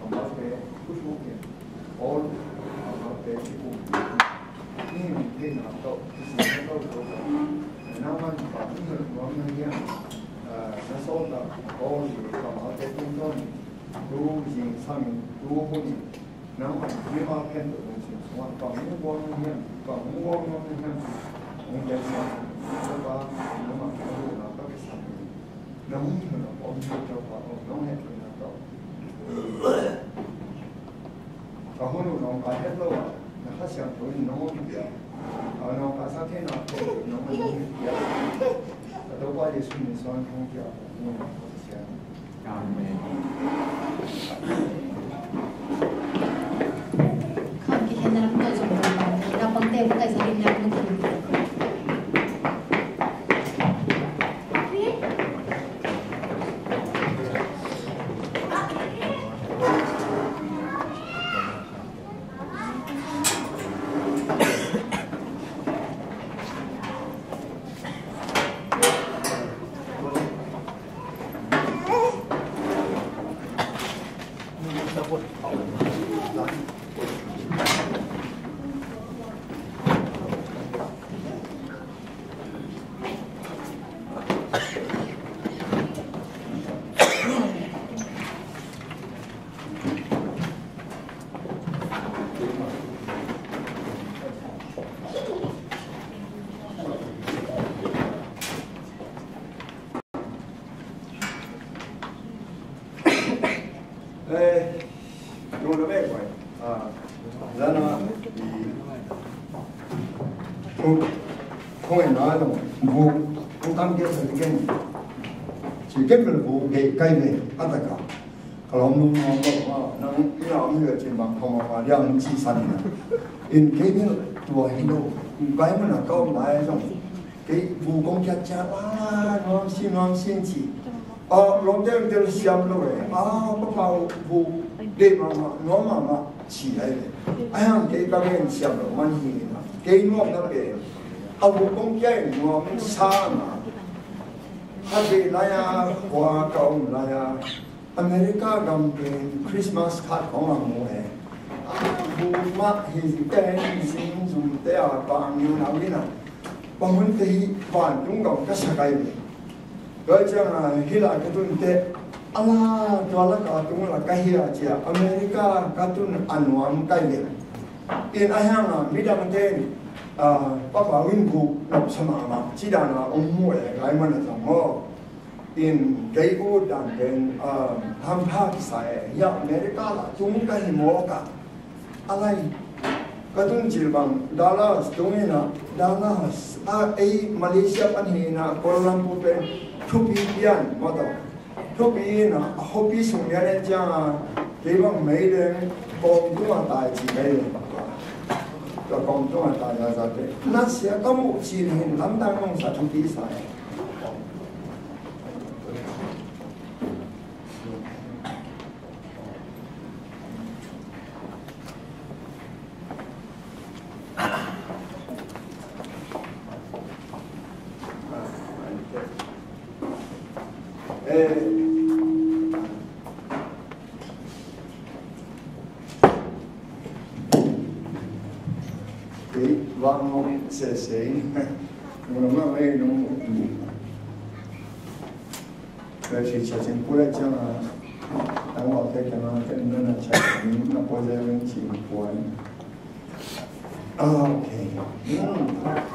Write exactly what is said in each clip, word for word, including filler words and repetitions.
kammalte, thuthuk in, awl kammalte, i kum, i min theihna tawh, i sin tawh, tawh, tawh. Nangman pa, i hel nuam na hiam, ah, na sawltak, awl kammalte, tungtawn, tu zingsang in, tu hun in, nangman mimal khempeuh lungsim sungah bang hong guang na hiam, bang hong guang nuam na hiam, hong gensa, Topa, nangmah na huna ka kisam hi. Na hong hilhna pawlpi Topa aw, nong hehpihna tawh ka hun uh nawngkai het lo ah, na Kha Siangtho in nong hong pia, a nawngkaisa theihna tawh nong hong pia. Ka Topa Jesuh min suang hong pia. Amen. Eh, yung na may kwai. Ah, lana, i, kung, kung ina no, bu, kung tam ke sa ken. Si ken bu, bu, ke, kai me, ataka. Kalau nung, nung, nung, nung, ina, mi, cin bang, kau ma, dia, nung, si, san, ina. In, ke, ni, tua, hino, kai, mana, kau, mai, song. Kei bu kong kiat ciat a, nuam sin, nuam sin ci. A, lawmte tel siam lo e. A, papa bu deih mahmah, nuam mahmah ci ai ve. A hiang kei ka gen siam lo man hi na. Kei nuam na pen. A bu kong kiat nuam sa na. Khat vei lai a, khua ka om lai a. America gam pen Christmas card khong a mu e. A bu mah hi ten, zing zum te a pang niu na win a. Bang hun te hi vantung gam ka sa kai ve. Tua ciang a hi la ka tun te. A la tua la ka tung la ka hi a cia. America ka tun a nuam kai ve. In a hiang a midang ten, a, papa win bu nop sa mahmah. Ci dan a om mu e, lai man a zang maw. In kei ut dan pen, um, hampha kisa e. Hia America la tung ka hi mawk a. A lai. Ka tun cil bang Dallas tung ina, Dallas. A, ei Malaysia pan hi ina, Kuala Lumpur pen thupi pian, maw tawh. Thupi ina, a hopi sung pian en ciang a, kei bang mei leng, kawm tung a tai ci mei leng. Ka kawm tung a tai a za te. Na sia ka mu cil hin lamdang nong sa thupi sa e. Eh. Kei vang mong sese. Mong mong ei nong. Kei si sa sing pula chang a. Kong a kek kena ken nana chat ni na pose wen chin puan. Ah, okay. Hmm.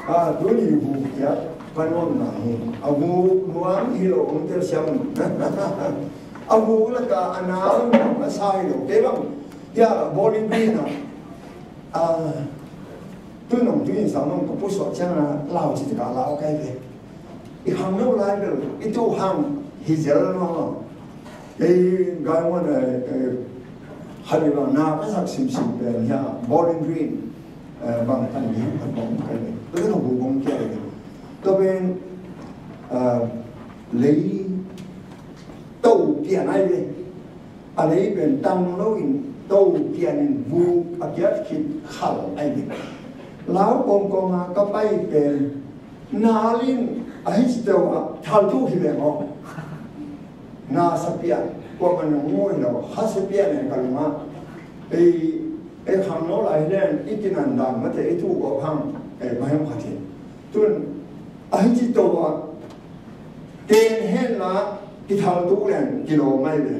Ah, tuni bu kiat panwan na hi. A bu nuam hi lo ong tel siam. A bu laka a nau na sa hi lo. Kei bang ya Bowling Green a. Ah, tu nong tu in sa nong ka pu so chang a lau chi ka lau kai ve. I khangno lai bel i tu hang hi zel lo. Ei gai mo na, eh, eh, khat i bang na ka sak simsim pen hia Bowling Green, eh, bang tan ni hang khat bang kai ve. Tua ka bu bang kia ve. Tua pen, eh, lei to pian ai ve. A lei pen tang lo in to pian in bu a kiat khit khal ai ve. Lau kong kong a ka pai pen Nalin a hi ci teu a thaltu hi leng aw. Na sa pian kua man nong ngui lo ha sa pian en ka lung a. Ei, ei khang no lai hi leng i kinan dam mate i tu ko khang ei ma hem kha thei. Tun a hi ci teu a ten hen la ki thaltu leng ki lo mai le.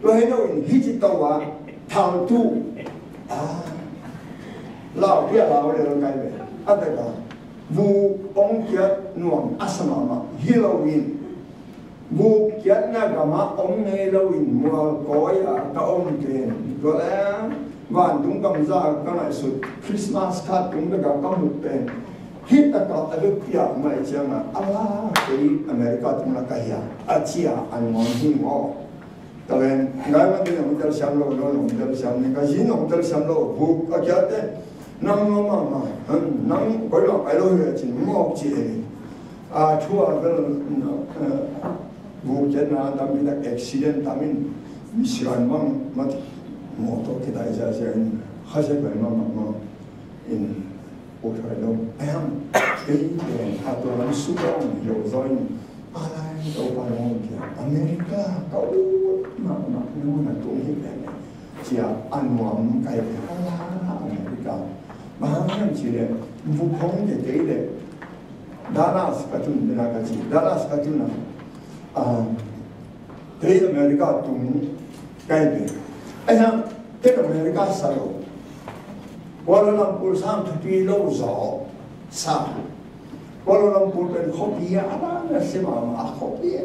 Tua hi lo in hi ci teu a thaltu. Ah. Lau pia lau le lo kai le. A te ka. Vuk ong kiat nuam a sa mahmah hi loin, vuk kiatna gamah om ngei loin mual kawi-a ka om pen, tua leh vantung kamza ka ngaihsut Christmas card tung beka ka muk pen, hih takah a bek piak mai ciangah a la kei America tung la ka hia a cia a nuam hi maw? Tawen ngai ma te nong tel siam lo, lo nong tel siam ni ka zi nong tel siam lo, buk a kia te nang no ma ma, nang koi lo ai lo hi a cin mok ci e. A thu a bel, eh, buk kiat na tam mi tak accident tam in Michigan bang mat motor ki dai za za in ha se bai ma ma ma in. Uk thai lo. Ayam. Kei pen a tua lam suk dong hi lo zaw in. A lai Topa nong kia America ka ut mahmah nong na tung hi pen. Cia a nuam kai pen a la America. Bang hang hiam ci le, bu khong te te le. Dallas ka tun, dena ka ci. Dallas ka tun a. Ah, kei America tung kai ve. Ahi hang, kei America sa lo. Kuala Lumpur sang thupi lo zaw sa. Kuala Lumpur pen khuapi a, a la na sim a, a khuapi a.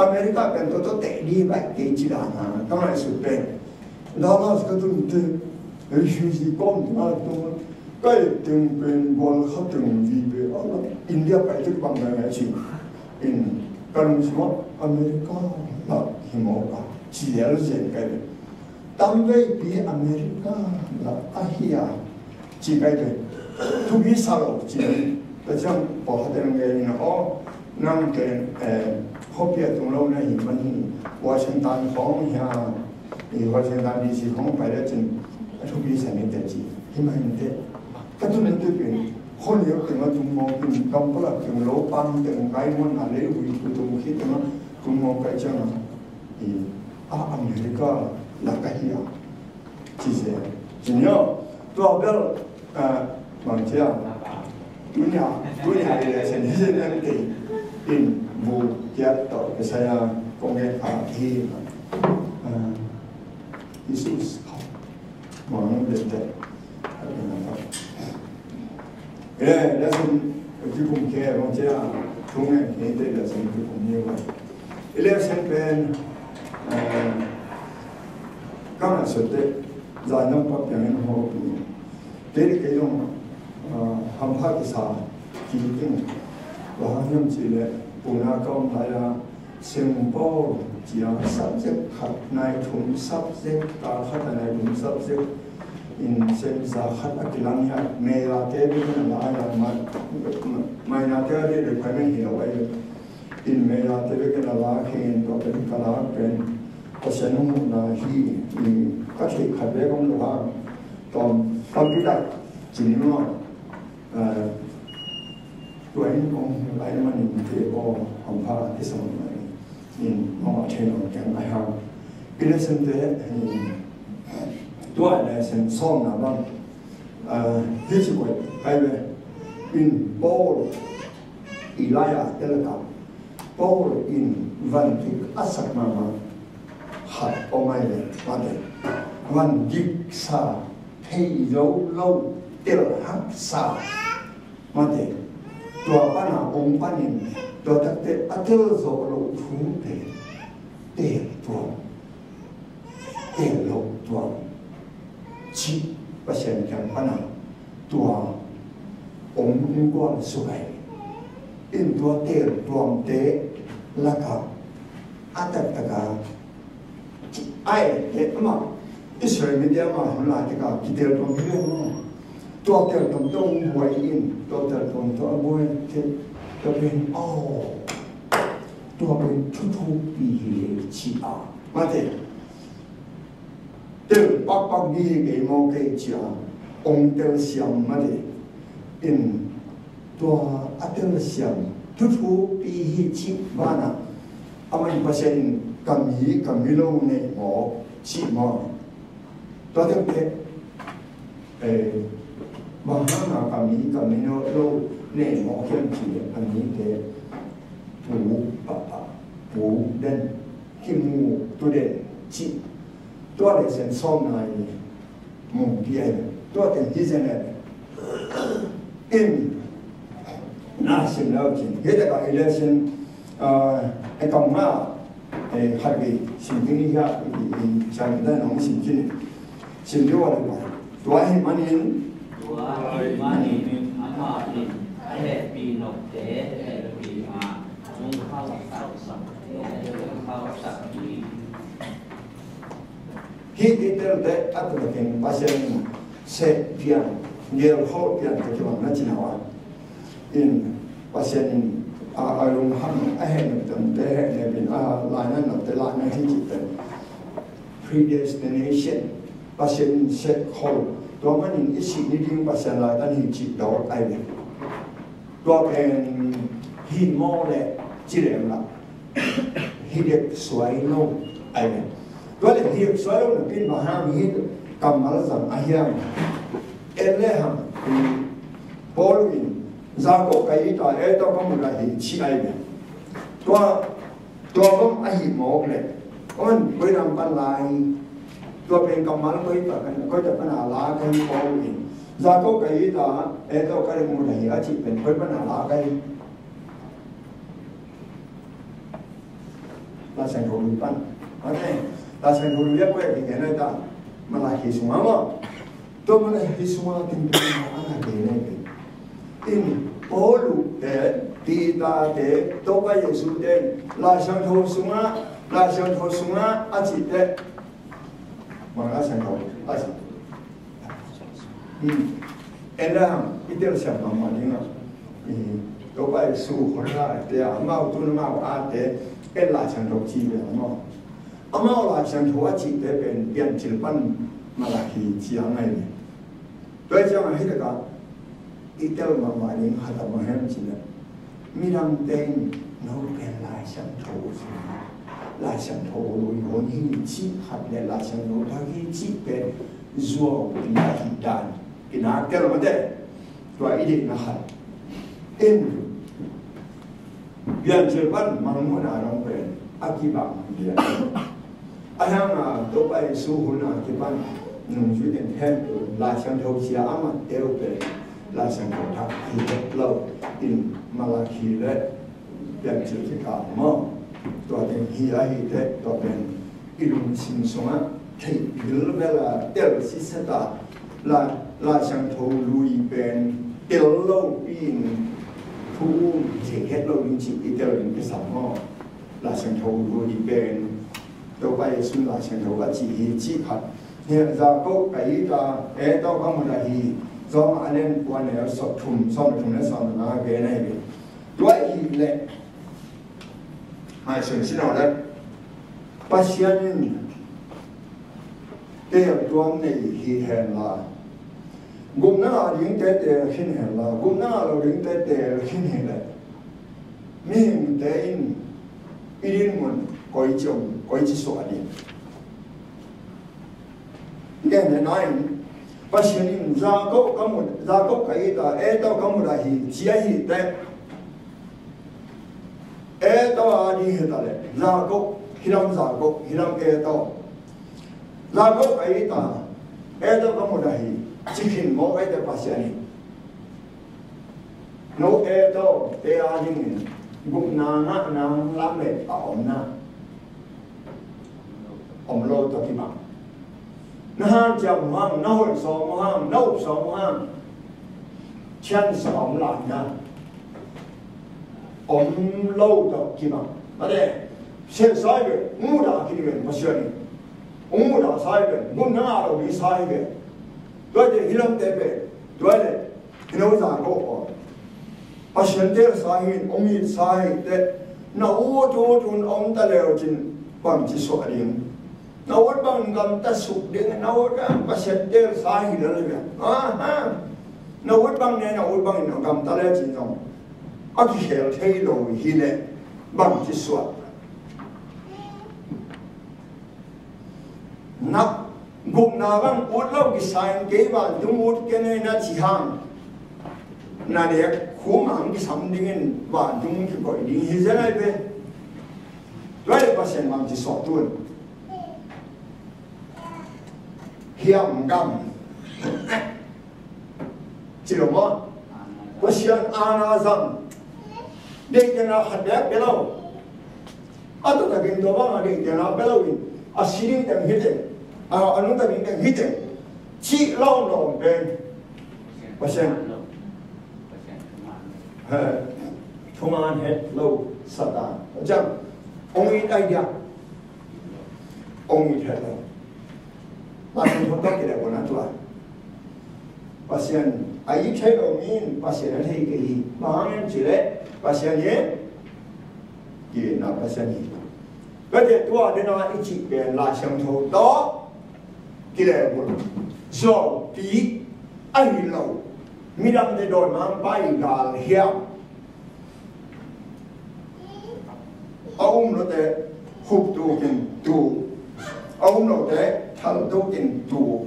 America pen to to te di bai kei ci dan a, ka ngaihsut pen. Dallas ka tun te, refugee kawm teng a tun, ka et teng pen bual kha teng vive a la, India pai tek bang ngai a ci. In, ka lungsim ah America la hi mawk a, ci lel zen kai ve. Tam veipi America la ahi a, ci kai ve. Thupi sa lo ci. Tua ciang pawlkhat in ngen in aw, nang pen, eh, khuapi a tung lo na hi man hi, Washington khawng hi a, i Washington D C khawng pai le cin, a thupi sa ni te ci. Hi man hi te. Ka tun na te pen, khuaneu teng a tung mawk in, Kampala teng lo pang teng kai muan a lei ui tu tung khi teng a tung mawk kai ciang a, i, a America la ka hi a. Ci se. Ci ni aw. Tua bel, ah, bang cia. Tunia, tunia election hi se nem te. In bu kiat to ke saya kong ke a hi. Ah, Jesus. Mong de te. Eh, lesson kikum ke bang cia. Tung e ke te lesson kikum ni wa. Election pen, eh, ka ngaihsut teh, zan dang pa piang in hawk ni. Kei le kei zong, eh, hampha kisa ki ding. Bang hang hiam cih leh, puna ka om lai a, Saint Paul cia subject khat nai thum subject, ta khat a nai thum subject in semsa khat a kilang hi a, meia te bek in a la hi a, ma, ma, maina te a dih requirement hi lo a hi. In meia te bek in a la khin in tua pen ka la pen Pasian hong muhna hi. In ka theih khat bek om lo hang tawm tampi tak ci ni maw? Eh, tua in kong lai manin te aw hampha kisam mai in mawh a thei lo keng a hang. I lesson te, eh, tua lesson sawmna bang, eh, hi ci koi kai ve in Paul Elijah te la ka Paul in van kik a sak mahmah. khat om ai le mate, van giksa, thei zo lo, tel haksa mate, tua pana ong panin tua takte a tel zo lo thute tel tuam, tel lo tuam, cih Pasian kiang pana tua ong gual suk ai. In tua tel tuamte laka a taktaka ai te ama Israel mite ama hun lai taka kitel tuam hi lo. Tua tel tuam tua ong buai in, tua tel tuam tua a buai te tua pen, oh, tua pen thuthupi hi le ci a mate. Tel pakpak ding hi kei maw kei ci a ong telsiam mate. In tua a telsiam thuthupi hi ci bana amah in Pasian in ka mi, ka mi lo nei maw ci maw. Tua teng te, eh, bang hanga ka mi, ka mi lo, lo nei maw hiam ci le a mite pu papa, pu den, kimu tu den ci. Tua le sen sawm nai ni mung pi ai. Tua teng hi zen le in na sim lau cin hi taka i le sen, ah, e kam nga, eh, khat vei sim ding hi a, i, i, i, siang ding nong sim cin. Sim ding wa le pa. Tua hi manin. Tua hi manin, amah in a hehpih nopte hehpih a, zungkhauh saksak, zungkhauh sak hi. Hih i telte a tulakin Pasian in seh piang, gelkhawl piang ka kibang na cina wa. In Pasian in a, a lungham a hehnep tamte hehnep in a lainat nopte lainat hi cih pen predestination, Pasian in seh khol, tua manin i sih ni ding Pasian laitan hi cih dawk ai ve. Tua pen hi maw le ci lem la. Hi dek suai lo ai ve. Tua le hi dek suai lo na pin bang hang hi kammal zang a hiam. En le hang Paul in Jacob ka it a, Esau ka mu lai hi ci ai ve. Tua, tua bang a hi mawk le. On koi nam pan lai. Tua pen kammal koi ta kan, koi ta pan a la kan Paul in Jacob ka it a, Esau ka mu lai hi a ci pen koi pan a la kan. Laisiangtho Lui pan. Ok. Laisiangtho Lui a koi a kikhen ai ta. Malakhi sunga maw. Tua Malakhi sunga tingteng a na kikhen ai. In Paulu te, Peter te, Topa Jesu te, Laisiangtho sunga, Laisiangtho sunga a cih te. Bang a siangtho, a siangtho. Hmm. En le hang, i telsiam mahmah ding a. I, Topa Jesu hon la te a, amau tun amau a te, en Laisiangtho ci ve a maw. Amau Laisiangtho a cihte pen Piancil pan Malakhi ci a ngai ve. Tua ciang a hi lek a, i tel mahmah ding khat a bang hiam cih leh, midangte in no pen Laisiangtho sunga, Laisiangtho Lui hon hi cih khat le Laisiangtho Thak hi cih pen zuaupi ahih dan kinak tel mate. Tua i deihna khat. In Piancil pan Mangmuhna dong pen a kibang lian. A hang a Topa Jesu hun a kipan nungzui den thempu Laisiangtho sia a mat teu pen Laisiangtho Thak hi het lo in Malakhi le Piancil kikal maw. Tua teng hi a hi te tua pen i lungsim sungah theih bilbel a tel sitset a, Lai, Laisiangtho Lui pen tel lopi in thu um thei het lo ding cih i tel ding kisam maw. Laisiangtho Lui pen Topa Jesu Laisiangtho a cih hi cih khat. Hi Jacob ka it a, Esau ka mu lai hi, Rom a lian kua neu sawm thum, sawm thum le sawm nga gen ahi ve. Tua ahih leh Maisun sin aw le. Pasian in teel tuam nei hi hen la, gupna ngah dingte teel khin hen la, gupna ngah lo dingte teel khin hi le, mihingte in i dinmun koici om, koici suah ding. Gen le nai in, Pasian in Jacob ka mu, Jacob ka it a, Esau ka mu lai hi, ci ahih teh. Esau a ding hi ta le, Jacob Hi lam Jakob, hi lam Esau. Jakob ka hi ta, Esau ka mu dah hi, ci khin maw, eite Pasian in. No Esau te a dingin gupna ngahna lamet a om na. Om lo tawh kibang. Na hanciam uh hang, na hoih sawm uh hang, na up sawm uh hang. Chance a om lai na. Om lo tawh kibang. Mate, sensai ve, mudah kini ve, Pasian in. Mudah sai ve, gupna ngah lo ding sai ve. Tuate hi lamte ve, tuate. Hi lo Jakob aw. Pasian teelsa hi, hong itsa hi teh. Na ut ut hun om ta leu cin bangci suah ding. Na ut bang gamta suk ding, na ut bang Pasian teelsa hi lel ding. Aha. Na ut bang ne, na ut bang in na gamta le cin zong a kikhel thei lo hi leh bangci suah. Na gupna bang ut lo kisa in kei vantung ut kei ne na ci hang. Na dek khum ang kisam dingin vantung kikoih ding hi zen ai ve. Tua leh Pasian bangci suah tun. Hiam gam. Ci lo maw? Pasian aana zang. Deihna khat bek pia lo. A taktakin tua bang a deihna pia lo in. A si ding teng hi teng. A, a nungta ding teng hi teng. Cih lo lawm pen. Pasian. He. Thuman het lo Satan. Ciang. Ong it ai dia. Ong it het lo. Pasian thawh tawh kileh kona tua. Pasian a it thei lo mi in Pasian a thei kei hi. Bang hang hiam cih leh Pasian hi. Kina Pasian hi. Tua teh tua dena i cih pen Lai Siangtho tawh kileh kona. Zuaupi ahi lo. Midangte dawimangpa i gal hiam. A um lote hup tukin tu. A um lote thal tukin tu.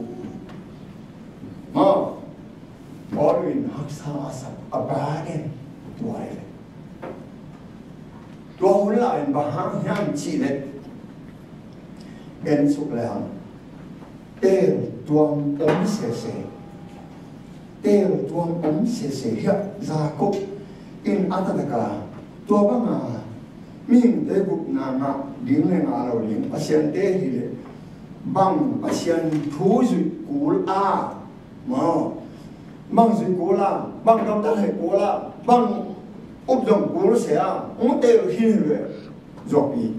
Ma, Paul in haksa a sak a baden tua hi. Tua hun lai in bang hang hiam cih leh en suk le hang. Tel tuam om sese. Tel tuam om sese hiah Jakob in a taktak a tua banga mihingte gupna ngah ding le ngah lo ding Pasian te hi leh bang Pasian thu zuih kul a maw, bang zuih kul a, bang gamtat theih kul a, bang up zong kul se a, hong tel hi leh. Zuaupi.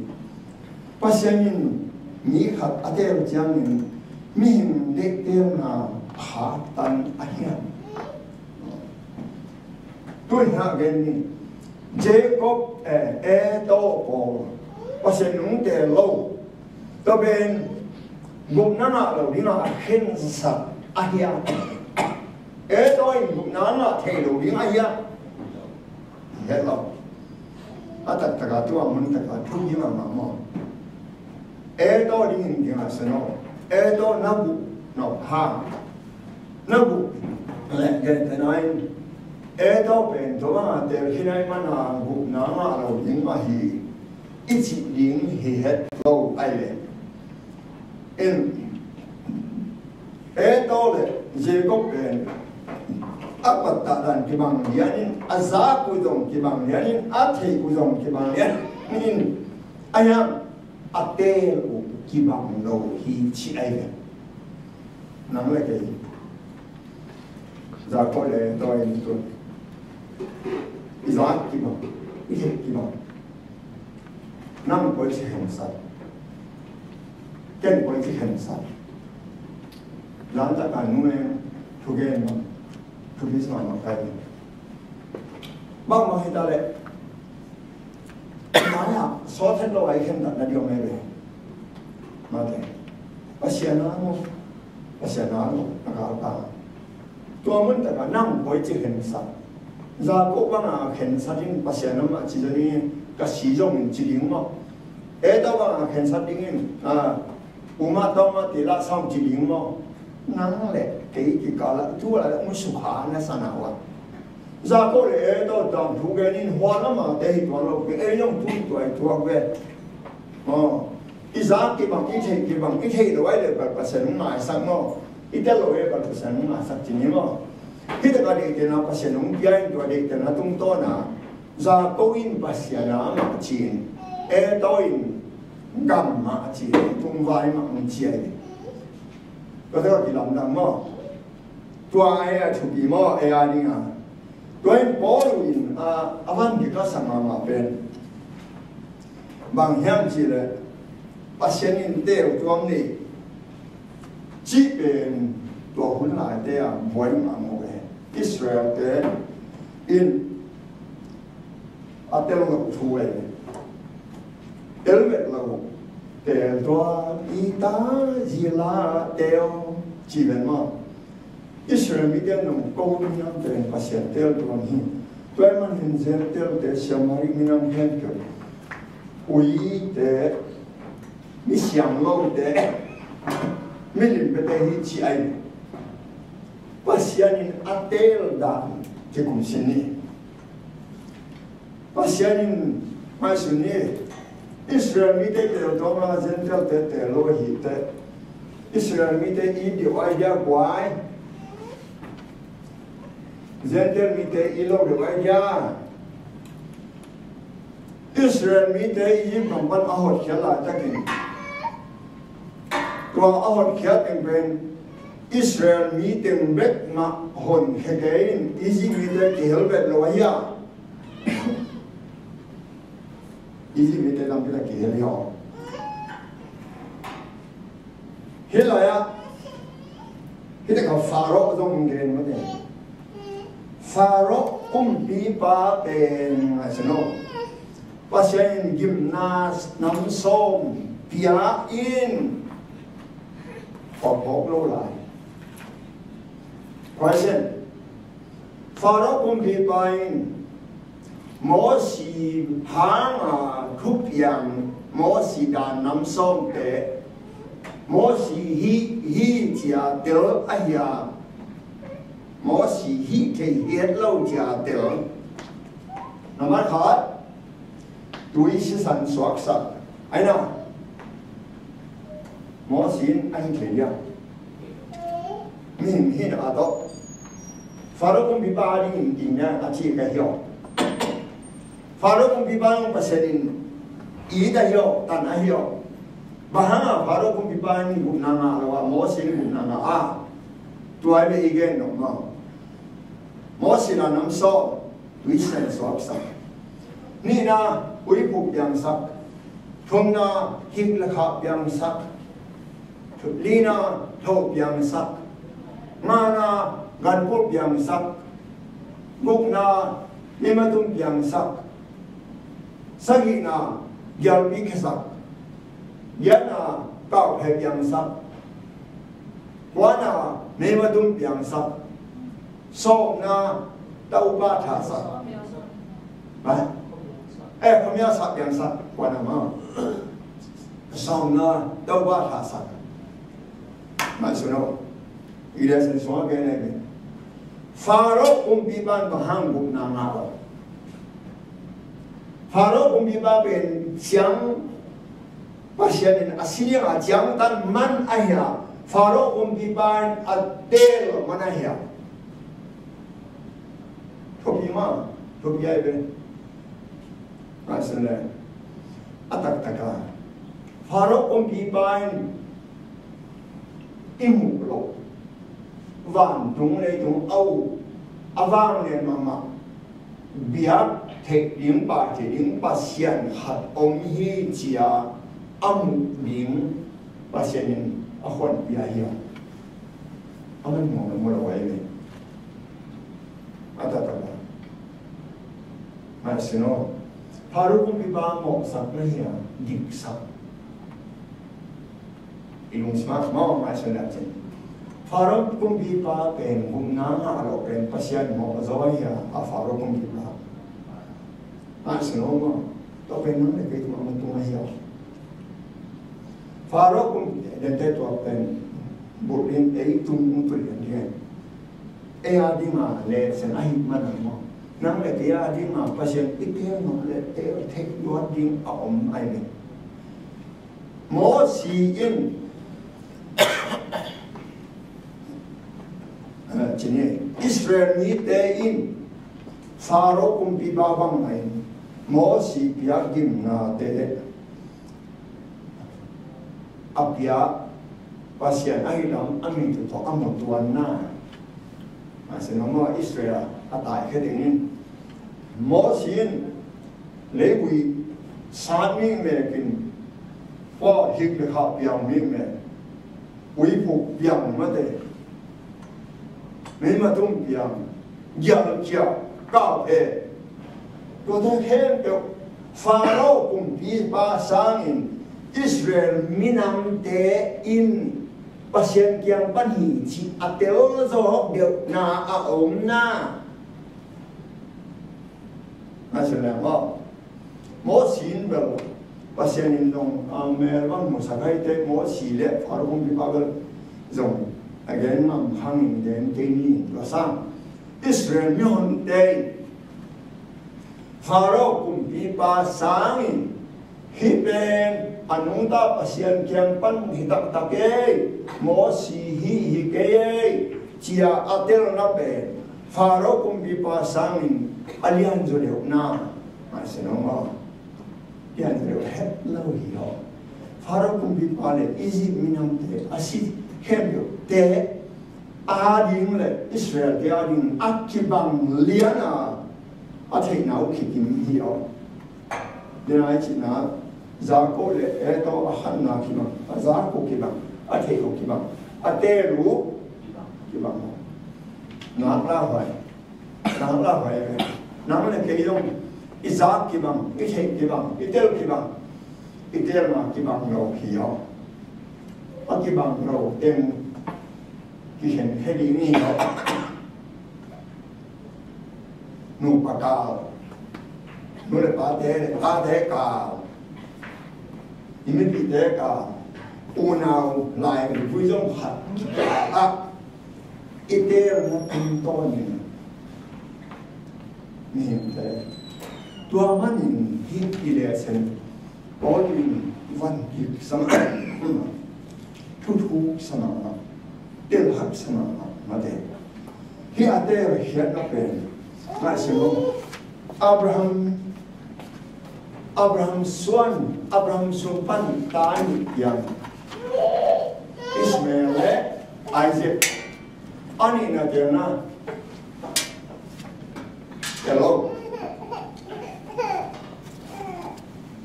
Pasian in mi khat a tel ciangin mihing deihtelna a khaktan a hiam? Tun hah gen ni. Jacob, eh, Esau pawl Pasian in hong tel lo. Tua pen gupna ngah lo dingah a khensat a hiam? Esau in gupna ngah thei lo ding a hiam? Het lo. A taktak a tua mun tak a thu hi mahmah maw? Esau dingin kingaksan aw. Esau na guh nop hang. Na guh leh gentehna in Esau pen tua banga telkhin ahih manin gupna ngah lo ding mah hi. I cih ding hi het lo ai leh. In Esau le Jacob pen a pattah dan kibang lianin, a zak uh zong kibang lianin, a theih uh zong kibang lianin, a hiam a teel uh kibang lo hi ci ai ve. Nang le kei Jacob le Esau in tun i zak kibang, i theih kibang. Nang koici khensat, ken koici khensat. Zan tak a nu e, thugen mah, thupi sa mah kai. Bangmah hi ta leh, mai-ah sawt het lo a i khentat na diam e ve. Mate. Pasian a maw. Pasian a maw. A kal ta. Tua mun takah nang koici khensat. Jacob banga khensat in Pasian amah ci zongin ka si zongin ci ding maw? Esau banga khensat dingin, a, uma tawma tila sang ci ding maw? Nang le kei kikala tu la le musukha na sana wa. Jacob le Esau tangthu genin huan amate hi tuan lo kei ei zong tu tuai tuak ve. Maw? I za kibang, i theih kibang, i theih lo ai le bel Pasian hong ngaisak maw? I tel lo ai le bel Pasian hong ngaisak ci ni maw? Hih takah deihtelna Pasian hong pia in, tua deihtelna tungtawna Jakob in Pasian a mah ci-in, Esau in gam mah ci-in, tungvai mah hong ci hi. Tua tawh kilamdang maw? Tua a thupi maw, ei a ding a. Tua in Paul in a, a van kikasa mahmah pen bang hiam cih leh, Pasian in teel tuam ni cih pen tua hun laite a buai mahmah e. Israel-te in a tel lo thu e. Tel vet lo, tel tua i ta zila tel ci ven maw? Israel mite nong ko minam pen Pasian teel tuam hi. Tua ahih manin Gentile-te, Samari minam khempeuh, uite, mi siang lote, mi limpiate hi ci ahi. Pasian in a teel dan kikum sin ni. Pasian in ngaihsun ni. Israel mite teel tuam a Gentile-te teel lo ahih teh, Israel mite it deuh ai dia kua hi? Gentile mite it lo deuh ai dia? Israel mite Egypt gam pan a hotkhiat laitakin, tua a hotkhiat teng pen Israel mi teng bek mah honkhia kei in, Egypt mite kihel vet lo ahi a? Egypt mite lampi la kihel hi aw. Hih lai-ah, hih takah Pharaoh zong gen mah teh. Pharaoh kumpipa pen ngaihsun aw. Pasian in gimna nam sawm pia in phawkphawk lo lai. Question. Pharaoh kumpipa in Mosi hanga thupiang, Mosi dan nam sawmte, Mosi hih, hih cia tel ahi a, Mosi hih thei hiat lo cia tel. Nambat khat, tui sisan suaksak. Aina, Mosi in a hih thei dia? Mihing hih na a tawh Pharaoh kumpipa a dingin ding na a ci ka hi aw. Pharaoh kumpipa in Pasian in it ahi aw, tan ahi aw. Bang hanga Pharaoh kumpipa in gupna ngah lo a, Mosi in gupna ngah a? Tua i ve i gen nop maw. Mosi na nam sawm, tui sisan suaksak. Nihna, uiphuk piangsak. Thumna, hik le khah piangsak. Lina, tho piangsak. Ngana, ganpulh piangsak. Gukna, mimatum piangsak. Sagihna, gialpi khesak. Giatna, kauhphe piangsak. Kuana, mimatum piangsak. Sawmna, taupa thasak. Ba? Eh, khuamial sak piangsak. Kuana ma. Sawmna, taupa thasak. Ngaihsun aw. I lesson sungah gen ahi ve. Pharaoh kumpipa in bang hang gupna ngah aw. Pharaoh kumpipa pen ciang, Pasian in a si ding a ciangtan man ahi a, Pharaoh kumpipa in a teel man ahi a. Thupi maw, thupi ahi ve. Ngaihsun le. A taktak a, Pharaoh kumpipa in i muh loh vantung leitung a uk, a vanglian mahmah, biak theih ding, pai theih ding Pasian khat om hi ci-a a muh ding Pasian in a honpia hi a. A man mawh lo, mawh lo ahi ve. A taktak a, ngaihsun aw. Pharaoh kumpipa mawhsak na hi a, diksak. I lungsim ah mawh ngaihsun le cin. Pharaoh kumpipa pen gupna ngah lo pen Pasian mawh zaw hi a, a Pharaoh kumpipa. Ngaihsun aw maw. Tua pen nang le kei tungah mun tung ahi a. Pharaoh kumpipa, dente tua pen bulh in ei tung tung lian lian. Ei a dinga lesson ahih manin maw, nang le kei a dinga Pasian i teel nop le teel theih luat ding a om ahi ve. Mosi in, eh, cini, Israel mite in Faro kumpipa bangmah in Mosi piak gimnate a piak Pasian ahi lam a mit uh tawh a mu tuanna. Maisin maw, Israel a taikhia dingin Mosi in leivui sat mikmek in, pua hik le khah piang mikmek, uiphuk piang mate, meimatum piang, gialcia, kahphe, tuate khempeuh Faro kumpipa sangin Israel minamte in Pasian kiang pan hi cih a telzawk deuhna a omna. Maisin leng maw, Mosi in bel Pasian in dong a mel bang musak ahi teh, Mosi le Faro kumpipa bel zong a gen ngam khangin gen kei ni. Tua sang Israel mihonte in Faro kumpipa sangin, hih pen a nungta Pasian kiang pan hi taktak ei, Mosi hih hi kei ei, ci-a a telna pen Faro kumpipa sangin a lianzaw deuhna. Maisin maw, lianzaw deuh het lo hi aw. Faro kumpipa le Egypt minamte a si khempeuhte ading le Israelte ading a kibang liana a theihna uh kikim hi aw. Denai cihna, Jakob le Esau a khanna kibang, a zak uh kibang, a theih uh kibang, a teel uh kibang. Nak lauhuai, nak lauhuai ve. Nang le kei zong i zak kibang, i theih kibang, i teel kibang, i teelna kibang lo hi aw. A kibang lo teng kikhen khe ding hi aw. Nupa kal, nu le pate, tate kal, i mipite kal, unau lai mipui zong khat kikal ah i teelna tungtawn in mihingte. Tua manin hih i lehsen Paul in van kik sa mahmah, thuthuk sa mahmah, telhak sa mahmah mate. Hih a teel khiatna pen ngaihsun lo. Abraham, Abraham suan, Abraham sung pan ta nih piang Ishmael le Isaac. A nihna teelna, hello,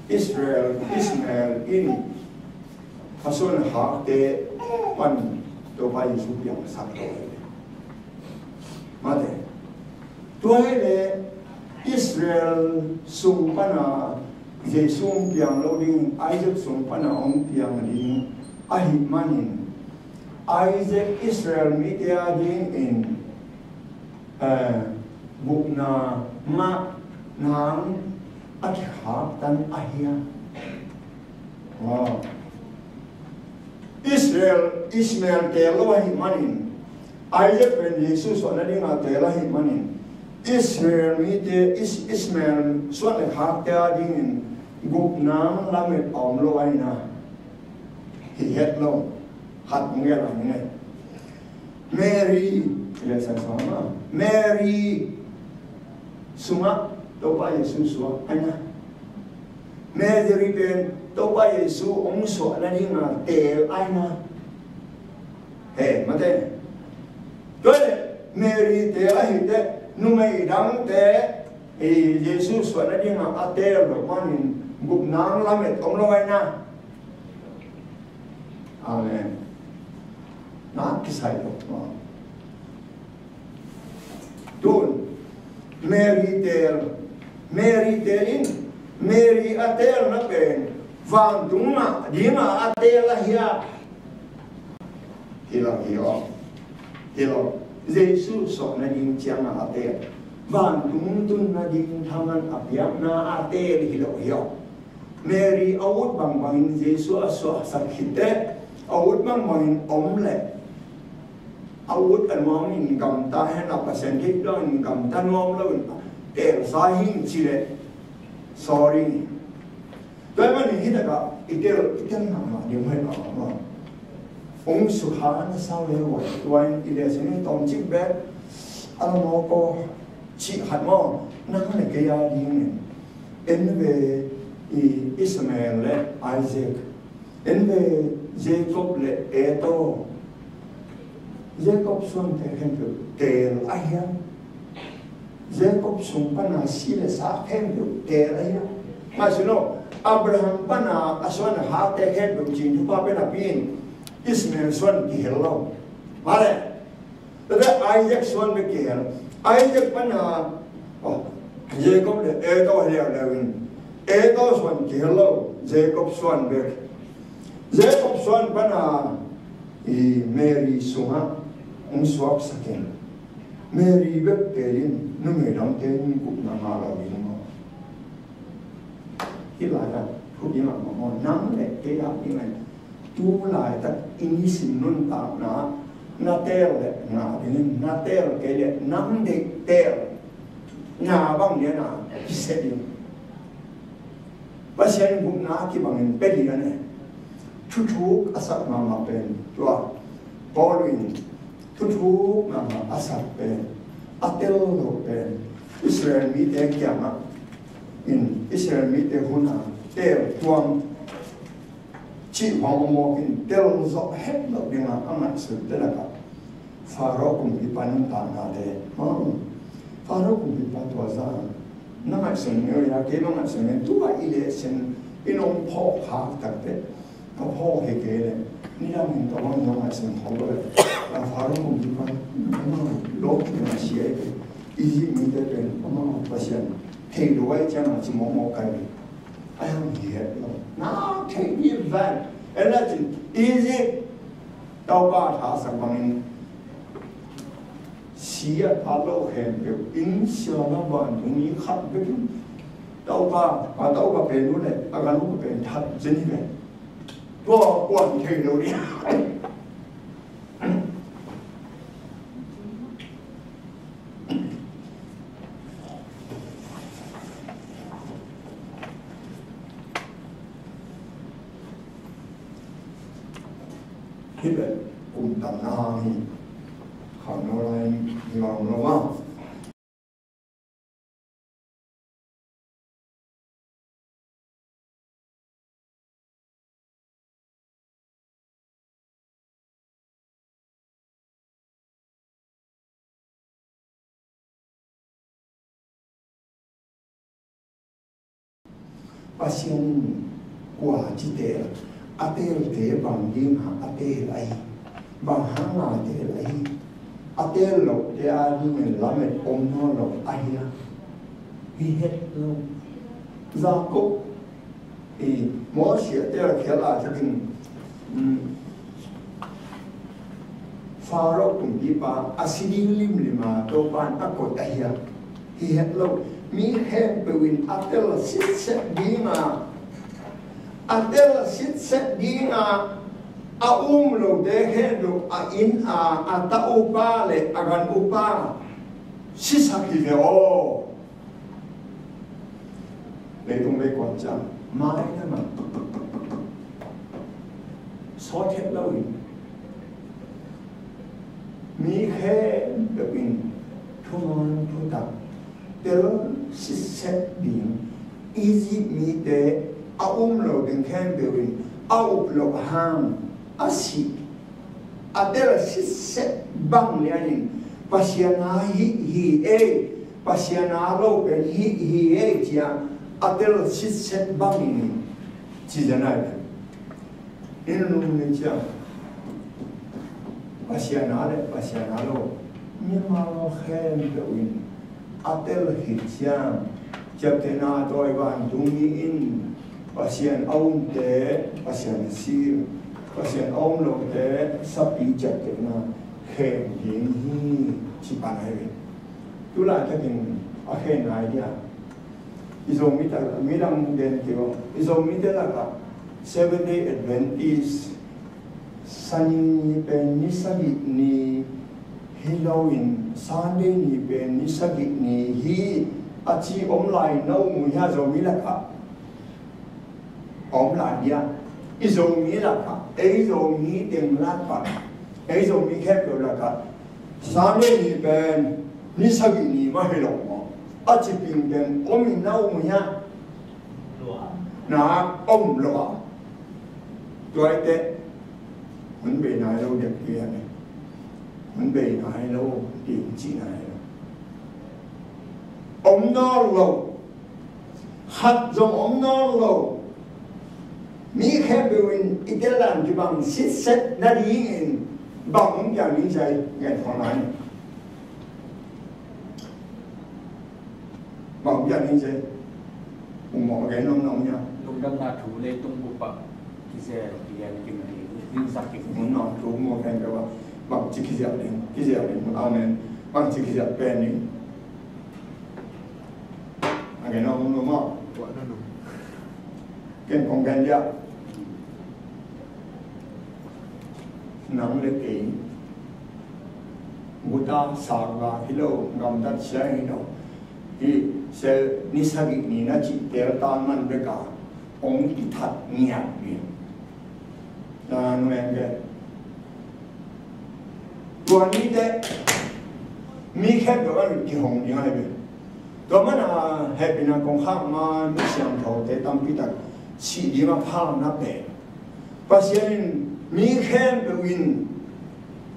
Israel, Ishmael in a suan a khakte pan Topa Jesu piangsak lo hi. Mate. Tua hi le Israel sung pana Jesu hong piang lo ding, Isaac sung pana hong piang ding ahih manin, Isaac Israel mite adingin, eh, gupna ngah nang a kikhaktan ahi a. Israel, Ishmael teel lo ahih manin, Isaac pen Jesu suah nadinga teel ahih manin, Israel mite, Is-, Ishmael suan le khakte adingin gupna lamet a om lo ahihna hi het lo. Khat hong gelh a hong ngai. Mary, Mary sungah Topa Jesu suah ahihna. Mary pen Topa Jesu hong suah nadinga teel ahihna. He, mate. Tua le Mary teel ahih teh numei dangte Jesu suah nadinga a teel lo manin gupna lamet om lo ahihna. Amen. Na kisai lo. Tun Mary teel, Mary teel in, Mary a teelna pen vantung mah dinga a teel ahi a. Hi lo, hi lo. Hi lo. Jesu suah nading cianga a teel, vantung tun nading thaman a piakna a teel hi lo hi aw. Mary a ut bangbangin Jesu a suahsak khit teh, a ut bangbangin om leh, a ut a nuamin gamta hen a, Pasian theih dongin gamta nuam loin teelsa hing ci leh, sorry, Tua ahih manin hih takah i tel, i tel mahmah ding hoih mahmah maw. Hong sukha na sau le uh a, tua in i leh sin in tawmcik bek a la mawk aw, cih khat maw. Nang le kei a dingin en ve, i Ishmael le Isaac, en ve, Jacob le Esau. Jacob suante khempeuh teel ahi a, Jacob sung pana si le sa khempeuh teel ahi a. Ngaihsun aw, Abraham pana a suan a khakte khempeuh cing thupha pen a pi in, Ishmael suan kihel lo. Mah le, tua teh Isaac suan bek kihel. Isaac pana, oh, Jacob le Esau hi leuleu in, Esau suan kihel lo, Jacob suan bek. Jacob suan pana i Mary sungah hong suaksak in, Mary bek teel in, numei dangte in gupna ngah lo ding maw. Hih laitak thu ding ah maw, nang le kei a ding ah, tu laitak i nisim nuntakna, na teel le ngah dingin, na teel kei le nang deih teel, na bang lian a kiseh ding. Pasian gupna kibangin pia ding a ne. Thuthuk a sak mahmah pen tua, Paul in thuthuk mahmah a sak pen, a tel lo pen, Israel mite kiangah in, Israel mite hun a tel tuam cih hong om mawk in, tel zawh het loh dingah a ngaihsut te lakah Faro kumpipa nuntaknate. Faro kumpipa tua zah na ngaihsun ngei uh a, kei bang ngaihsun ngei, tua i leh sin in hong phawk khak tak teh, ka phawk hi kei leh nidang in ka bang zong ngaihsun kho lo leh, Faro kumpipa amau lawp khin a sia hi kei. Egypt mite pen amau Pasian thei lo ahih ciangin ci mawkmawk kai ve. A hiang hi het lo. Na thei ding ven. En la cin Egypt Topa thasak bangin si a phat lo khempeuh in sia na vantung mi khat bek in Topa, a Topa pen uh le a gan uh pen that zen hi ve. Tua kuan thei lo ding. Hih leh kum tamna hi. Khangno lai hi mah om lo maw. Pasian in kua ci teel, a teelte bang dingin a teel ahi, bang hangin a teel ahi, a teel lote a dingin lamet om nawn lo ahi a, hi het lo. Jacob, i, Moses a teel khial a takin, um, Faro kumpipa a si ding limlim a Topa'n a koih ahi a, hi het lo. Mi khempeuh in a tel sitset ding a, a tel sitset ding a, a um lote khempeuh a inn a, a ta upa le a gan upa sisak hi ve aw. Leitung vei kuan ciang mai lamah sawt het loin mi khempeuh in thuman thutak tel sitset ding, Egypt mite a um lo ding khempeuh in a up loh hang a si. A tel sitset bang lianin Pasian a hih hi ei, Pasian a lo pen hih hi ei ci-a a tel sitset bangin ci zen ai. Ni nunung ni ciang Pasian a le Pasian a lo, mimal khempeuh in a tel khit ciang ciaptehna tawi vantungmi in Pasian a umte Pasian a sir, Pasian a um lote sapi ciaptehna khem ding hi ci pan ahi ve. Tu laitakin a khenna hi dia. I Zomite, midang den kei uh, i Zomite lakah Seventh Day Adventist Sani ni pen ni sagih ni hi loin Sunday ni pen ni sagih ni hi a ci om lai na um uh hia Zomi lakah? om lai dia. I Zomi lakah, ei Zomi teng lakah, ei Zomi khempeuh lakah Sunday ni pen ni sagih ni mah hi lo maw? A ci pingping om in na om uh hiam? Na om lo a. Tua hi teh hun bei nai lo dek hi a, hun bei nai lo ding ci nai lo. Om nawn lo. Khat zong om nawn lo. Mi khempeuh in i tel dan kibang sitset nadingin bang hong piang ding ci a, gen khawm lai. Bang hong piang ding ci a, um, mawh gen nuam nuam nia. Lungdamna thu leitung bup ah kizel, kigen, kigen, kigen, kigen, kigen. Hun nawn thu maw, khempeuh ah bang ci kizel ding, kizel ding. Amen. Bang ci kizel pen ding. A gen nuam nuam maw? Ken kong gen dia. Nang le kei guta sakva hi lo, gamtat sia hi lo. Hi sel ni sagih ni na cih tel tan man bek a hong kithat ngiat hi. Na nung en gen. Tua ni teh mi khempeuh a kihong ding ahi ve. Tua mana hehpihna kong khak ma mi siangthote tampi tak sih ding a phakna pen Pasian in mi khempeuh in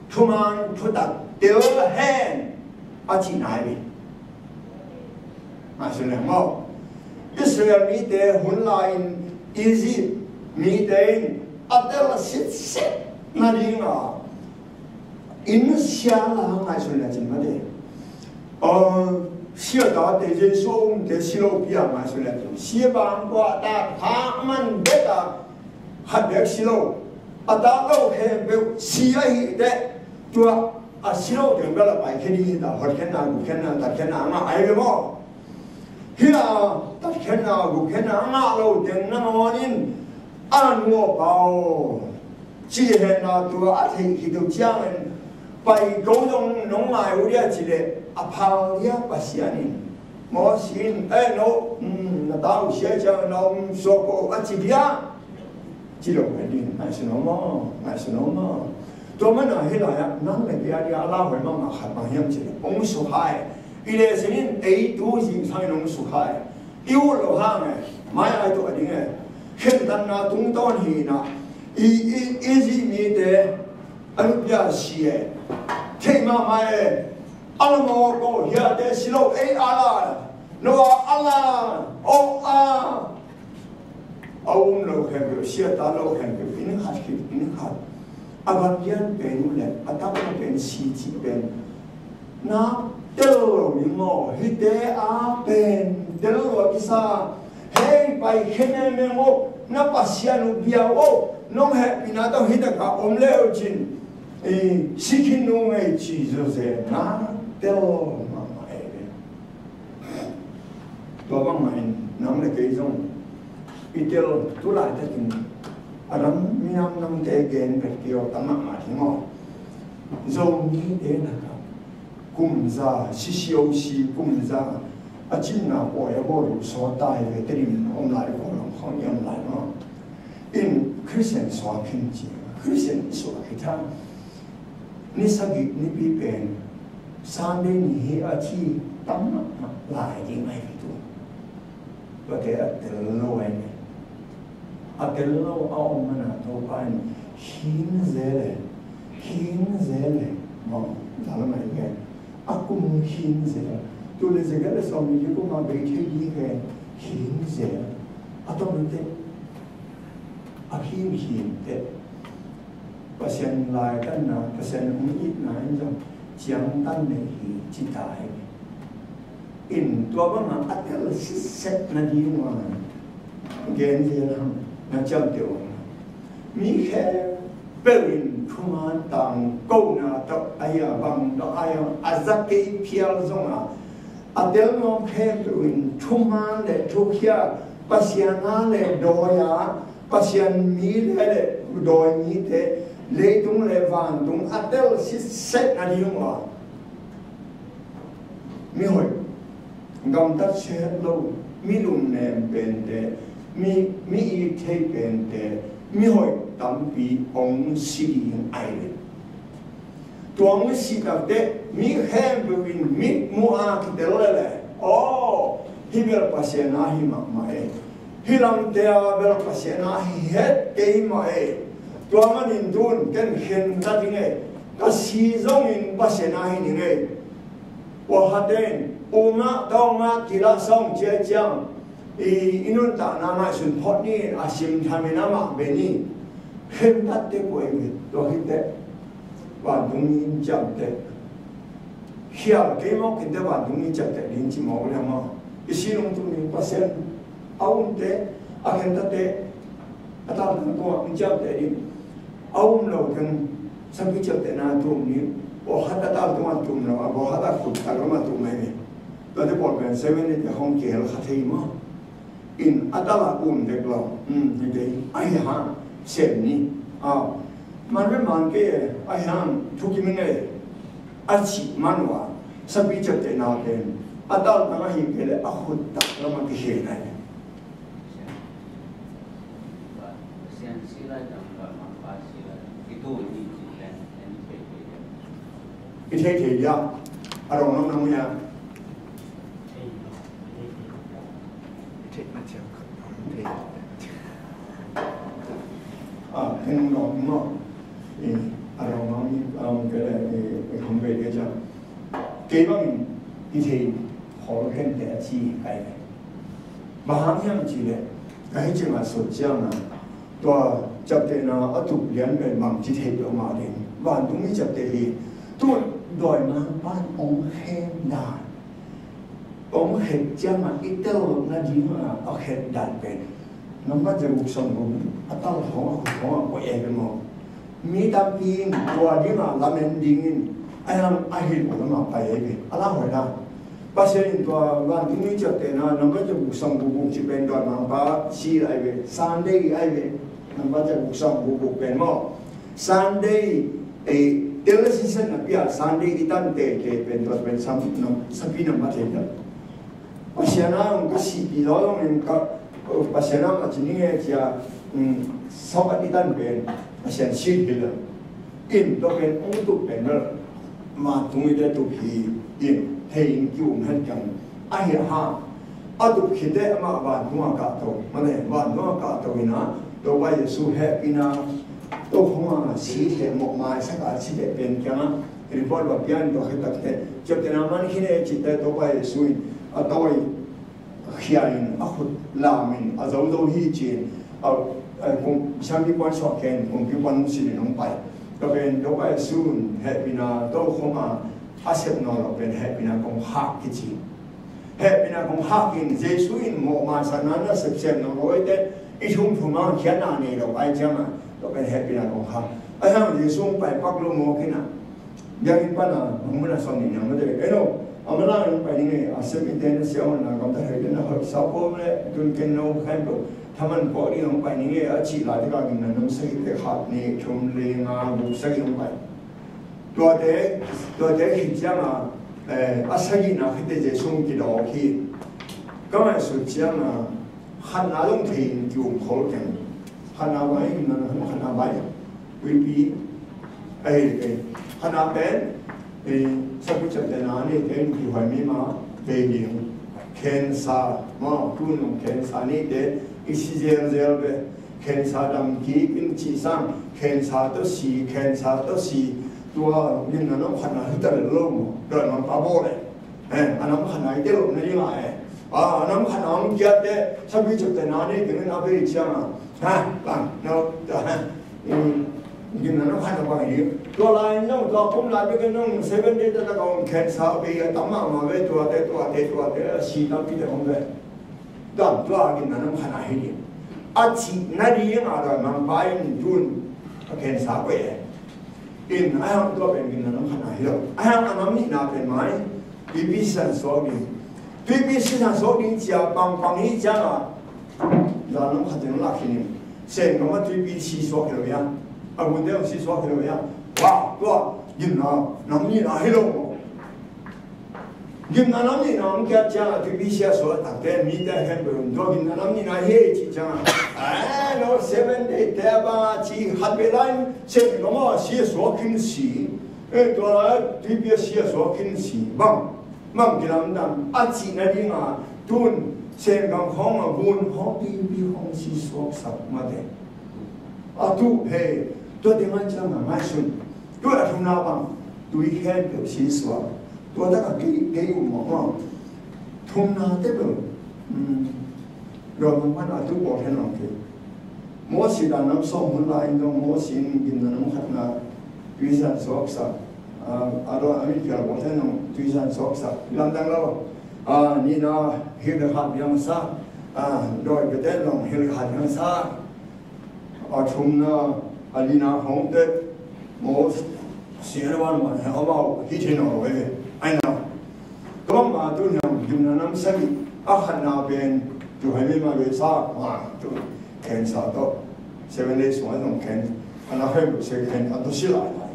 thuman thutak tel hen a cihna ahi ve. Ngaihsun leng maw? Israel mite hun lai-in Egypt mite in a tel a sitset nading a inn sia la ngaihsun le cin mate. Sia tate Jesu a umte si lopi a ngaihsun le cin. Sia bang kua ta thak man bek a khat bek si lo. A tak lo khempeuh si ahih teh tua a si lo teng bel a paikhia ding hi ta, hotkhiatna, gukkhiatna, tatkhiatna a ngah ahi ve maw? Hi a tatkhiatna, gukkhiatna a ngah lo teng nangawn in a nu a pa aw, cih henla tua a theih khit uh ciangin pai ko zong nong ngai uh dia ci leh a phal dia Pasian in. Mawsi in, eh, no, um, na ta uh sia ciang na um suak ko a ci dia. Ci lo ngai ding, ngaihsun om maw, ngaihsun om maw. Tua mana hi lai-ah nang le kei a dia a lauhuai mahmah khat bang hiam ci leh hong sukha e. I le sing in ei tu zingsang in hong sukha e. I ut lo hang e, mai ai tuah ding e. Khentatna tungtawn hi na. I, i, i zi mite a nupia si e. Thei mahmah e. A la maw ko hiate si lo ei a la. No a a la. O a. A um lo khempeuh, sia ta lo khempeuh, inn khat khit inn khat. A van lian pen uh le a takna pen si cih pen na tel lo ni maw? Hite a pen tel lo a kisa. Hei, pai khe meme maw, na Pasian uh bia uh, nong hehpihna tawh hi takah om le uh cin. Eh, si khin uh ngei ci zawzen na tel mahmah e. Tua bangmah in nang le kei zong i tel tu laitakin a dang minam namte gen bek kei aw, tam mahmah hi maw? Zomite lakah kum za, C C O C kum za a cinna pawi a bawl uh sawt ta hi ve, Tedim om lai, Kawlgam khawng i om lai maw? In Khristian suak khin ci, Khristian i suak khit a, ni sagih nipi pen Sunday ni hi a ci tam mahmah lai ding ahi ve tu. Tuate a tel lo ahi ve. A tel lo a om mana Topa in khin zel e, khin zel e. Maw, ta lo mai ve. A kum khin zel. Tu le zegal le sawm ni kum a bei thei ding ve. Khin zel. A tawmte a khin khin te. Pasian laitanna, Pasian hong itna in zong ciangtan nei hi ci ta hi. In tua bangah a tel sitset nading uh a gen zel hang na ciamteh uh a. Mi khempeuh in thuman tangkona tawh a hia bang tawh a hia a za kei phial zongah a tel nuam khempeuh in thuman le thukhia Pasian a le dawi a Pasian mi le le dawi mite leitung le vantung a tel sitset nading uh a. Mihoih gamtat siat lo, mi lungnem pente, Mi, mi it thei pente, mihoih tampi hong si ding ahi ve. Tua hong si takte, mi khempeuh in mit mu a kitel lele. Aw, hih bel Pasian a hi mahmah e. Hih lamte a bel Pasian a hi het kei mah e. Tua manin tun ken khen ka ding e. Ka si zongin Pasian a hi ning e. Ua khaten, umah tawngah kilah sawng ciaciang. I, i nuntakna ngaihsun phot ni, a simthamin amah be ni. Khentat tek uh ei ve, tua khit teh vantung in ciamteh. Khial kei mawk in teh vantung in ciamteh ding ci mawk leh maw. I si lungtum ding Pasian a umte, a khentate, a taltang tungah in ciamteh ding. A um lo teng, sapi ciaptehna tum ni, pawlkhat a tal tungah tum lo a, pawlkhat a khut tak lamah tum mai ni. Tuate pawl pen seven ni te hong kihel kha thei maw. In a tal a um dek lo, um, ni te, ahi hang, sem ni. A, man ve man kei e, ahi hang, thukim ing e, a cih man uh a, sapi ciaptehna pen, a tal tang ahi kei leh a khut tak lamah kikhel nai. I theithei dia, a rong nong nong ia. A, heng nong nong. A rong nong ni, a rong kei le, i khong bei kei cia. Kei bangin i thei khol khen te a ci kai ve. Bang hang hiam cih leh, ka hih ciangah sut ciangah, tua ciaptehna a tup lian pen bang ci thei peuhmah ding. Vantung i ciapteh hi, tu dawimangpa'n hong khen dan. Hong khen ciangah i tel nadingah a khen dan pen. Nambat za guk sawm guk a tal khawng a khut khawng a koih ei ve maw. Mi tampi in tua dingah lamen dingin a hiang a hilh uh lamah pai ei ve. A la huai dah. Pasian in tua vantung mi ciaptehna nambat za guk sawm guk guk cih pen dawimangpa si lai ve. Sunday ai ve. Nambat za guk sawm guk guk pen maw. Sunday, eh, tel sisan na pia Sunday i tan tete pen tua pen sam, nam, sapi nambat thei dah. Pasian a hong ka sihpih zaw zongin ka, Pasian a hong ka ci ning e cia, um, Sabbath i tan pen Pasian sih hi lo. In tua pen hong tup pen bel vantung mite tup hi in thei in ki-um hen kiang. Ahi hang a tup khit teh amah vantung a kahto, mane vantung a kahto in a, Topa Jesu hehpihna, to khong a si thei mawh maisak a si thei pen kiangah report va pian tua khit tak teh ciaptehna man khin e cih teh Topa Jesu in a tawi khia in a khut lam in a zozo hi ci-in a, a, kum, siampi puan suah kei in kumpi puan hong sin in hong pai. Tua pen Topa Jesu in hehpihna to khong a a sep nawn lo pen hehpihna kong khak kici. Hehpihna kong khak in Jesu in mawh maisakna na sepsep nawn lo ei teh i thum thum a khiatna nei lo ai ciangah tua pen hehpihna kong khak. Ahi hang Jesu hong pai pak lo mawk in a. Biakinn pan a, hong mun a sawm nih niang mate. Eno, a mana hong pai ning e, a sep ite na siavuanna gamta thei te na hoih sa pawm le, tun ken no khain lo, thaman pawh ding hong pai ning e, a cih lai tekah gimna nam sagih te khat nih thum li nga guk sagih hong pai. Tuate, tuate khit ciangah, eh, a sagihna khit teh Jesu hong kidawk hi. Ka ngaihsut ciangah, khatna zong thei in ki-um khol keng. Khatna vai, na, na, khatna vai. Tuipi. Ei, ei. Khatna pen, eh, sakhu ciaptehna ni te in kihuai mi ma, bei ding. Cancer, ma, tu nung cancer ni te, i si zelzel ve. Cancer dam kik in cih sang, cancer tawh si, cancer tawh si. Tua, nin na nong khatna hi ta lel lo maw. Dawimangpa bawl le. Eh, a nam khatna i tel lo na ding a, eh. A, a nam khatna hong kiat teh, sapi ciaptehna nei dingin a bei ciangah. Ha, bang, no, ta, ha. Gimna nam khatna bang hi. Tua lai nong, tua kum lai bek nong, seven day ta ta kong cancer bei a tam mahmah ve, tuate, tuate, tuate, a si tampi te hong ve. Tua, tua gimna nam khatna hi ding. A cih nading a dawimangpa in tun, a cancer koih e. In, a hiang tua pen gimna nam khatna hi lo. A hiang a nam nihna pen mai, tuipi sisan suak ding. Tuipi sisan suak ding cia pangpang hi ciangah, zan nam khat in lak hi ning. Sen kama tuipi si suak hi lo ia. A gunte hong si suak hi lo ia. Wa, tua, gimna nam nihna hi lo. Gimna nam nihna hong kiat ciangah tuipi siasuah takte mite a khempeuh in tua gimna nam nihna hi ei cih ciangah, "Eh, no, Seven Day te a bang a ci khat vei lai in Sengkang khawng a siasuah khin si. Eh, tua lai tuipi a siasuah khin si. Bang, bang kilamdang," a cih nadinga tun Sengkang khawng a gun khawng tuipi khawng sisuaksak mate. A tu he, tua teng a ciang a ngaihsun. Tua a thumna bang, tui khempeuh sisuak. Tua takah kei, kei um mawkmawk. Thumna te bel, um, Rom man a tu pawl hen ong kei. Mosi dan nam sawm hun lai in dong Mosi in gimna nam khatna tuisan suaksak. Ah, a dawi a mit kial pawl hen ong tuisan suaksak. Lamdang lo. Ah, nihna hil le khat biang sa. Ah, dawi pete long hil le khat biang sa. A thumna, a lina khawngte, maw, sian a van van he amau hih theih nawn lo ve. Ai na. Tua mah tu niang, gimna nam sagih, a khatna pen, tu hai me ma ve sa, ma, tu, khen sa tawh. Seven Days sungah zong khen, a na khen lo se khen, a tu si lai lai.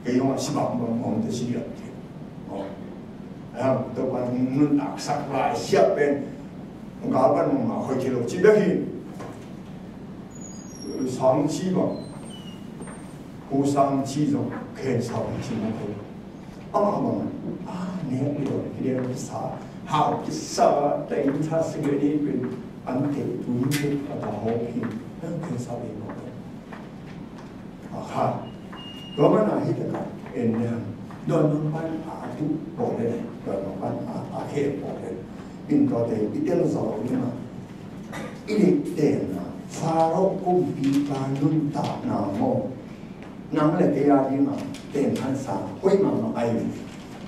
Kei zong a si bang bang, bang te si lian te. Aw. Aw, Topa nuntaksak lai siap pen, gal pan mah mah hoih kei lo ci bek hi. Sang ci bang, hu sang ci zong, khen sa bang ci mah hoih. Amah bang, a, nek lo, kilian sa, hau kisa, ta in sa si bek ni pen, an te, tu in te, a ta ho hi, khen sa bek mah hoih. Aha. Tua mana hi taka en ne ham. Dawi mangpan a tu pawh le, dawi mangpan a, a khe pawh le. In tua te i tel zaw ni ma. I dik tenna, Faro kumpipa nuntakna maw. Nang le kei a dingin ten khan sa, hoih mahmah ahi.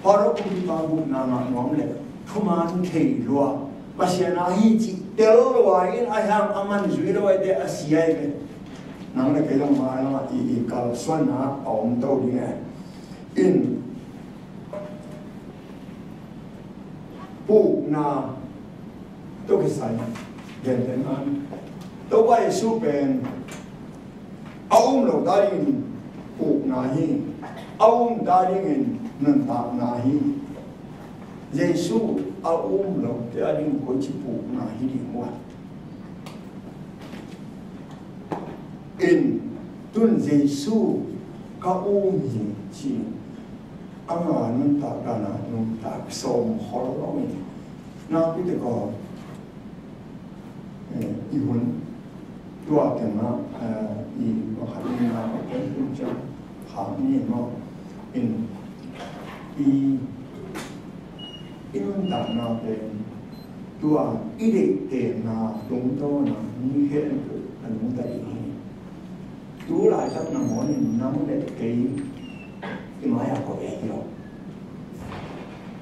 Faro kumpipa gupna ngah nuam le, thuman thei lua. Pasian a hi cih tel lua in a hiang a man zui lo ahi te a si ahi ve. Nang le kei lam mah lamah i, i kalsuanna a om to ding e. In pukna tawh kisai gentehna in Topa Jesu pen a um lo ta dingin pukna hi, a um ta dingin nuntakna hi. Jesu a um lo ta dingin koici pukna hi ding uh a. In tun Jesu ka um hi ci. Ama nuntak dana nuntak sawm khol lo in. Nakpi te ko, eh, i hun tua tengah, eh, i pakhat ni na ka pen hun ciang khak ni maw. In i, i nuntakna pen tua i deihtenna tungtawna mi khempeuh a nungta ding hi. Tu laitak nangawn in nang le kei i mai-ah koih ahi lo.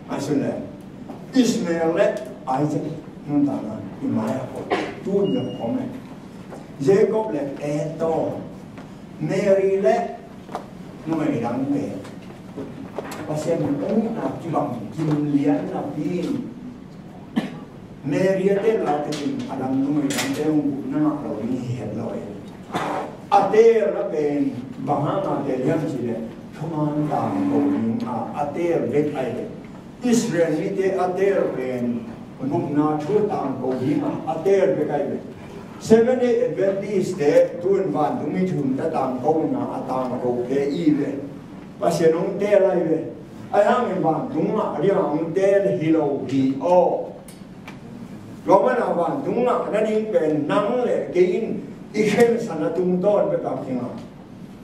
A sun le Ishmael le Isaac nuntakna i mai-ah koih. Tu in zong om e. Jacob le Esau, Mary le numei dangte. Pasian in hong itna kibang kim lian napi in Mary a teel lai takin a dang numei dangte hong gupna ngah lo ding hi het lo e. A teelna pen bang hanga teel hiam cih leh thuman tangko ding a, a teel bek ahi leh Israel mite a teel pen gupna thu tangko ding a, a teel bek ahi leh Seven Day Adventist te tu-in vantung mi thum ta tangko na a tangko te i ve. Pasian hong teel ahi ve. Ahi hangin vantung ngah ding a hong teel hi lo hi aw. Tua mana vantung ngah nading pen nang le kei in i khensatna tungtawn bek a kinga.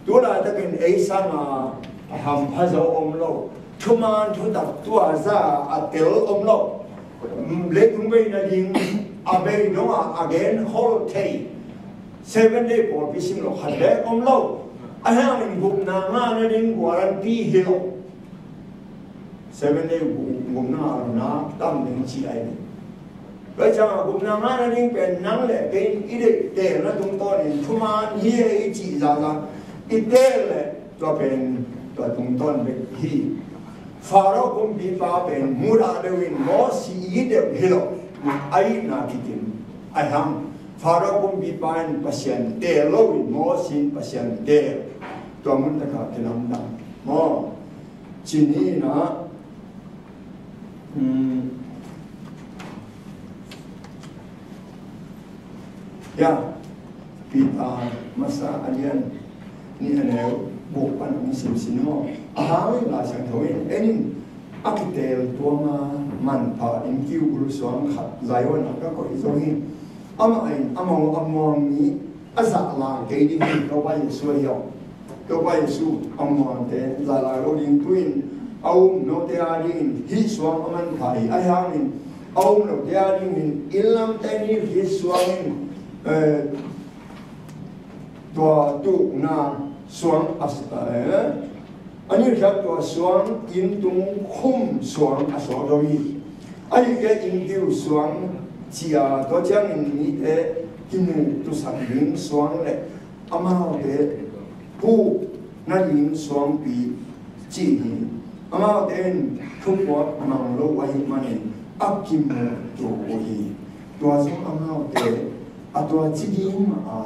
Tu laitakin ei sanga a hampha zo om lo. Thuman thutak tua za a tel om lo. Leitung bei nading a bei dongah a gen khol thei Seven Day pawlpi sim lo khat bek om lo. Ahi hangin gupna ngah nading guarantee hi lo. Seven Day gu-, gupna ngah lo na tam ding ci ahi. Tua ciangah gupna ngah nading pen nang le kei in i deih teelna tungtawnin thuman hi e i cih zahzah i teel le tua pen tua tungtawn bek hi. Faro kumpipa pen mudah deuhin Mosi it deuh hi lo. A itna kikim ahi hang. Faro kumpipa in Pasian teel loin Mosi in Pasian teel. Tua mun takah kilamdang maw. Cini inah Hmm. Ya, Peter masa a lian nih a neu guk pan hong simsim maw. A hang in Lai Siangtho in, en in, a kiteel tuama manpha in kiu gul suang khat Zion ah ka koih zo hi. Amah in amau a muang mi a zahlang kei ding hi. Topa Jesu ahi aw. Topa Jesu a muangte zahlang lo ding, tu-in a um note a dingin hih suang a manpha hi. Ahi hangin a um lote a dingin inn lamte ni hih suang in, eh, tua tukna suang a, eh, a ni khat tua suang inn tung khum suang a suak zo hi. Ahi kei in kiu suang cia, tua ciangin mite kimu tusak ding suang le amaute puh nading suangpi ci hi. Amaute in thupuak mang lo ahih manin a kimu tuk uh hi. Tua zong amaute a tua ci ding mah a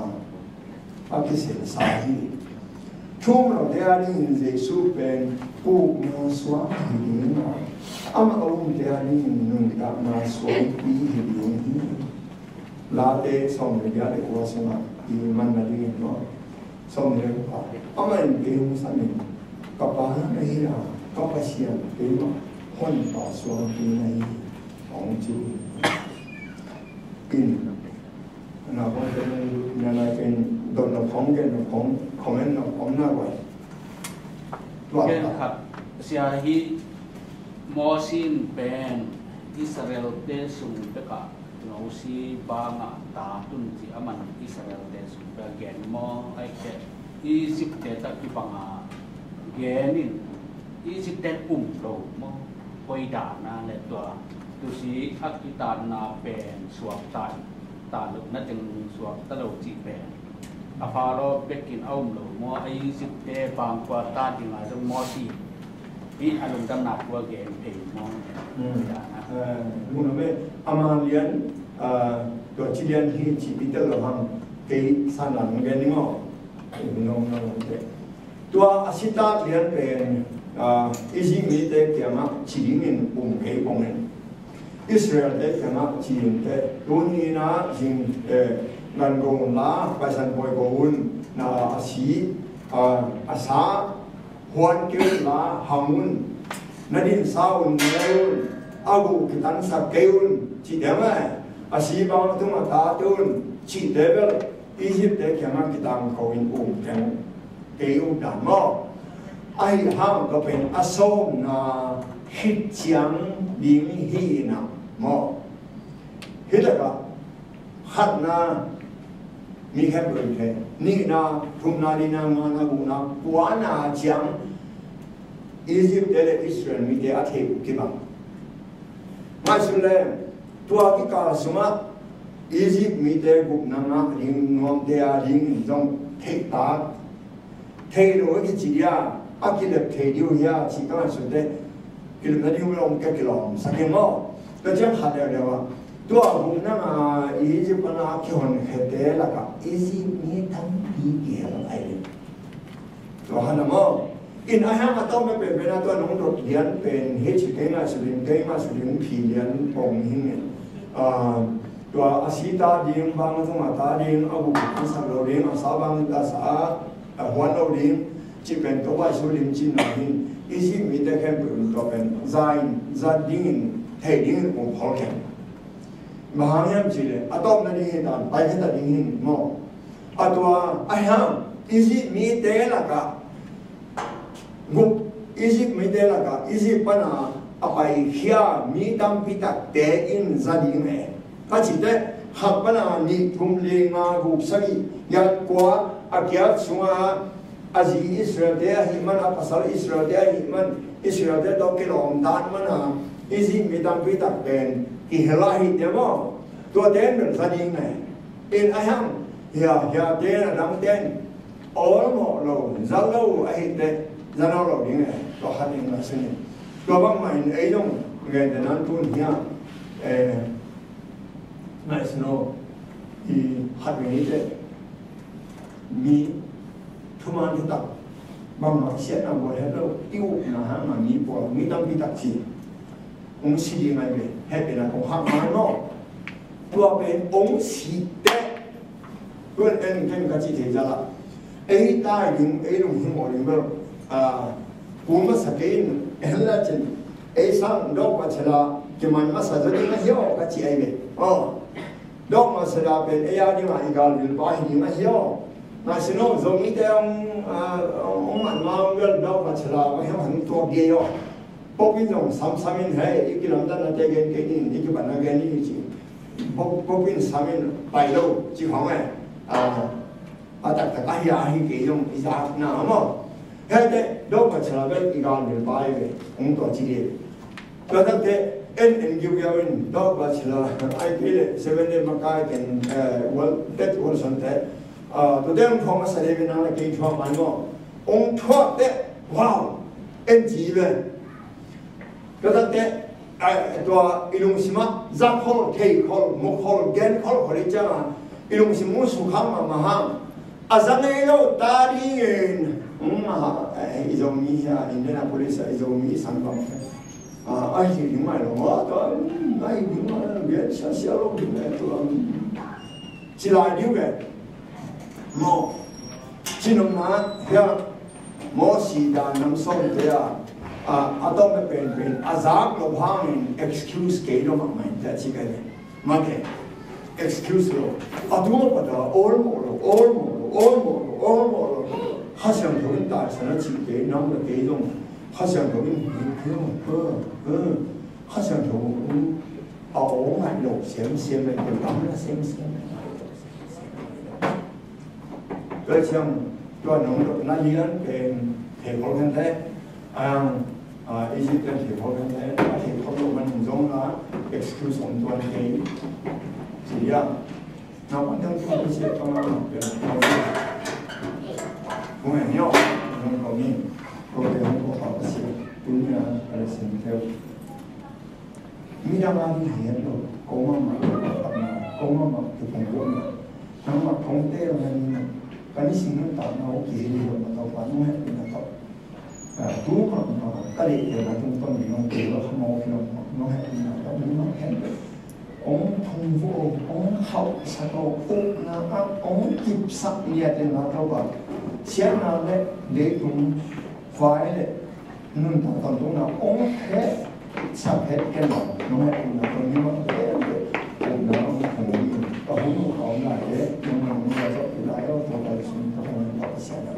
a kiselsa hi. Thu um lote a dingin Jesu pen pukna suang hi ding a, amah a umte a dingin nuntakna suangpi hi ding hi. Late sawmnih le kua sungah i man nadingin maw, sawmnih le kua, amah in kei hong samin, ka Pa na hi a, ka Pasian keimah Honpa suangpi na hi, hong ci in. Na kong ken, na na ken, dot na kong ken, na kong comment na kong na wai. Tua ken ta. Khat sia hi, Mosi in pen Israel te sung peka Mosi banga ta tun ci a man Israel te sung peka gen maw, ai ke Egypt te ta kibanga gen in Egypt te um lo maw, koi dana le tua tusi a kitanna pen suak tan ta lo, na teng suak ta lo cih pen a Pharaoh bekin a um lo maw, a Egypt te bangkua ta dinga zong Mosi hi a lungdamna kua gen thei maw? Hmm. Koi dana. Eh, mun a me, a man lian, ah, tua ci lian hi ci i tel lo hang, kei san lam gen ni maw? Nong, nong, nong, Tua a sitat lian pen, ah, Egypt mite kiangah ci dingin um kei pongin, Israel te kiangah ci ding te, tuni in ah zing, eh, gan go un la, paisan pawi go un, na a si, ah, a sa huan kei un la hang un, na dinsa un neu un, a guh kitansak kei un, ci ding eh, a si bang tung a tate un, cihte bel Egypt te kiangah kitangko in um keng kei uh dan maw? Ahi hang tua pen a sawmna khit ciang ding hi inah maw? Hi takah khatna mi khempeuh in thei, nihna, thumna, lina, ngana, gukna, kuana ciang Egypt te le Israel mite a theih uh kibang. Ngaihsun le, tua kikal sungah Egypt mite gupna ngah ding nuamte a dingin zong theihtak, thei lo a kici dia, a kilep thei diu hia, ci ka ngaihsun teh, kilepna ding uh lo ka kilawm sak hi maw? Tua ciang khat deuhdeuh ah, tua gupna ngah Egypt pana kihonkhete lakah Egypt mi tampi kihel ai le. Tua hana maw? In a hang a tawm penpen a tua nong dot lian pen hi ci kei ngaihsut in, kei ngaihsut in phi lian pong hi ngei. Ah, tua a sita ding, bang zong a ta ding, a guk a sak lo ding, a sa bang a sa a huan lo ding, ci pen tua bai su lim cin na hin, i si mite khempeuh in tua pen za in, za dingin, thei dingin kong phol khen. Bang hang hiam cih leh a tawpna ding hi dan, pai khita ding hi maw? A tua a hiam, Egypt mite lakah guk, Egypt mite lakah Egypt pana a paikhia mi tampi takte in za ding e. A cih teh khat pana nih, thum, li, nga, guk, sagih, giat, kua a kiat sungah a zi Israel-te ahih man, a pasal Israel-te ahih man, Israel-te tawh kilawm dan mana Egypt mi tampi tak pen kihel ahih te maw? Tuate in bel za ding e. In a hiam, hia, hiate in a dangte in awlmawh lo, za lo ahih teh za nawn lo ding e. Tua khat in ngaihsun in. Tua bangmah in ei zong gentehna in tun hiam, eh, ngaihsun aw, i khat vei ni teh mi thuman thutak, bangmah siatna bual het lo, i upna hangah mi pawl, mi tampi tak ci. Hong si ding ahi ve, hehpihna kong hak man maw. Tua pen hong si teh, tua en ken ka cih thei zala, ei tai ding, ei lunghimawh ding bel, ah, kul masa kei in, en la cin, ei sang dawk bachelor kiman masa zaw ding ahi aw ka cih ahi ve. Aw, dawk bachelor pen ei a dingah i galvilpa hi ding ahi aw. Ngai sin aw, Zomite hong, ah, hong man ma hong bel dawk bachelor ahi aw, hong tuak gei aw. Pop in zong samsam in, hei, i kilamdanna te gen kei ni, i kibatna gen ni ci. Pop, pop in sam in pai lo ci khong e. A, a taktak ahi a, ahi kei zong i zakna maw. Hei te, dawk bachelor bel i galvilpa hi ve, hong tua ci hi. Tua takte, en en giugiau in, dawk bachelor, ai kei le, seven day makai ken, eh, wal, tet wal son te. Ah, tua te hong thuak masa le ve nang le kei thuak man maw. Hong thuak te, wow, en ci ve. Tua takte, eh, tua i lungsim ah za khol, thei khol, mu khol, gen khol khol i ciangin i lungsim hong sukhang mahmah hang. A za ngei lo ta dingin, hmm, a, eh, i Zomi hi a, Indianapolis ah i Zomi i sanggam. Ah, a hi ding mai lo, ah, tua, hmm, a hi ding mai lo, gen sia sia lo ding mai tua, hmm. Ci lai ding ve. Maw, ci nopna hi a, Mosi dan nam sawmte a, a, a tawpna penpen a zak lo hangin excuse kei lo mahmah in te a ci kei ve. Mate, excuse lo. A tu a pata, olmawh lo, olmawh lo, olmawh lo, olmawh lo. Kha Siangtho in taisan a cih kei, nam le kei zong Kha Siangtho in, Kha Siangtho, a aw ngaih lo siamsiam le, kei lam na siamsiam le, ngaih lo siamsiam le. Tua ciang, tua nong dotna lian pen thei khol khen te, a, a, Egypt pen thei khol khen te, a thei khol lo man zong la, excuse om tuan kei. Ci liang. Nau pan dang tua sia tua nau pen. Kung en yo, nong kau ni, kau te hong kau kau sia. Tunia, kala sia teu. Midang a ding hi het lo, ko mahmah, ko mahmah, ko pongpongna. Nangmah kong teel na ding, ka nisim nuntakna uh kihel hi lo, na Topa, nong hehpihna tawh. Ah, tu mahmah, ka deihtelna tungtawn ding nong teel lo, khamawh hi lo, nong hehpihna tawh, nong hehpihna tawh. Hong phungvuh o, hong khauhsak o, ukna ah hong kipsak liatin na Topa. Siatna le leitung vai le nuntak tawntungna hong phetsak het ken lo. Nong hehpihna tawh, nong hehpihna tawh, ukna hong phungvuh in, ka hun uh ka om lai le, nong nong nong la zawh pi lai o, Topa Jesu min tawh ka ngen tawh ka siatna.